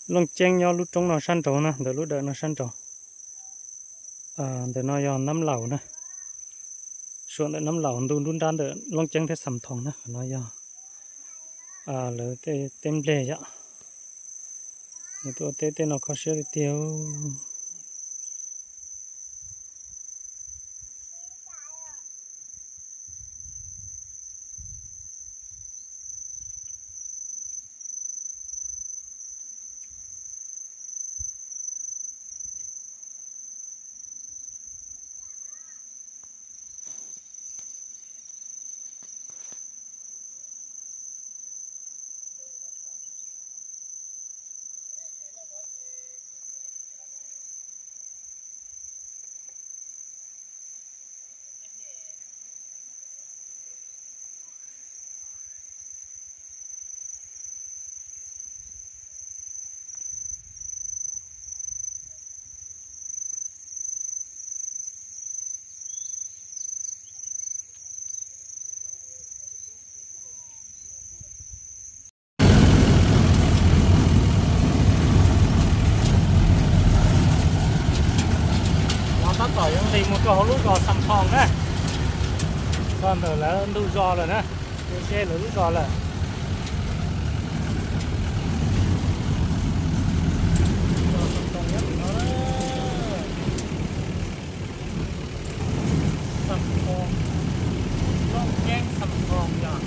Looj Ceeb nyob lub roob no sab nraud na, ntawm lub dawm no sab nraud. Ntawm no yog Nab Laus na. Suam ntawm Nab Laus ntuj nruab nrab ntawm Looj Ceeb thiab Xam Thoos na, qhov no yog lawv tej teb nplej yom. Nws tuaj teb tej no kho siab tiag tiag. Los tab tom yuav nqis mus rau hauv lub zos Xam Thoos na. Txog ntawm lawv ntug zos lawm na, ze ze lawv lub zos lawm. Xam Thoos, Looj Ceeb Xam Thoos yom.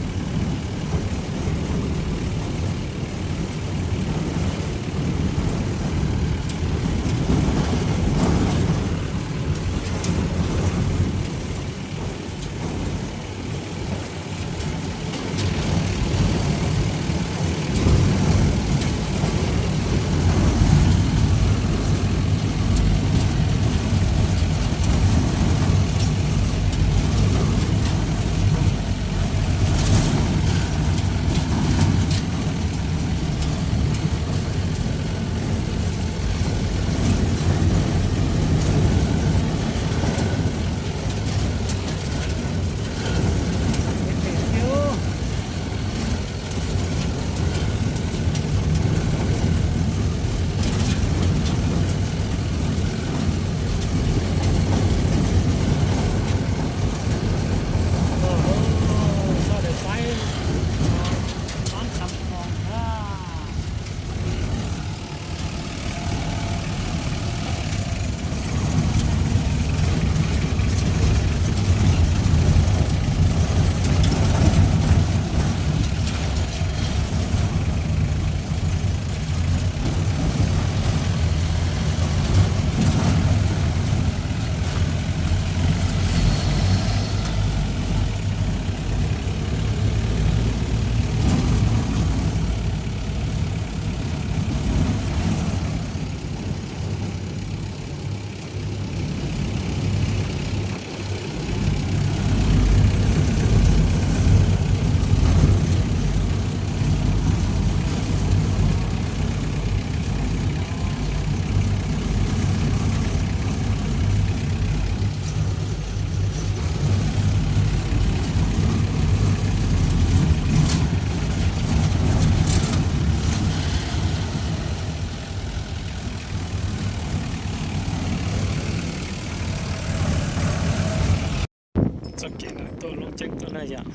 Txoj kev no tuaj Looj Ceeb tuaj na yom.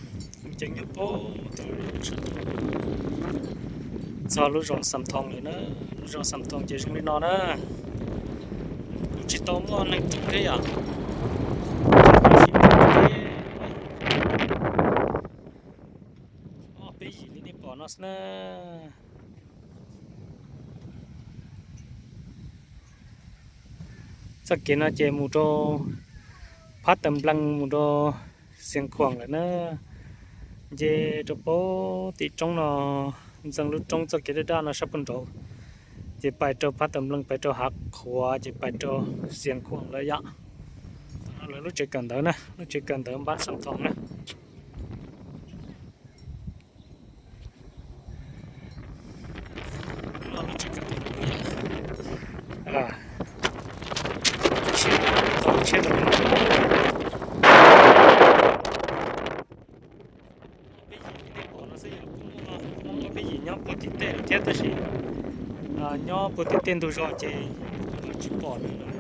Looj Ceeb nyob pem tim, txog lub zos Xam Thoos lawm na. Lub zos Xam Thoos ces zoo li no na. Kuj tsis tau muaj neeg coob thiab yom. Ob peb yim li nej pom no xwb na. Txoj kev no ces mus rau Phab Taws Nplees mus rau Xiav Khuam lawm na. Nce rau pem tim roob no, ntxeev lub roob txoj kev daj daj no sab pem nraud, ces pais rau Phab Taws Nplees, pais rau Hav Qhuav, ces pais rau Xiav Khuam lawm yom. Lawv lub tsev kawm ntawv na, lub tsev kawm ntawv npab Xam Thoos na. Peb yim nyob puag tim tej lawm thiab tab sis Nyob puag tim tej ntug zos ces tsis pom lawm.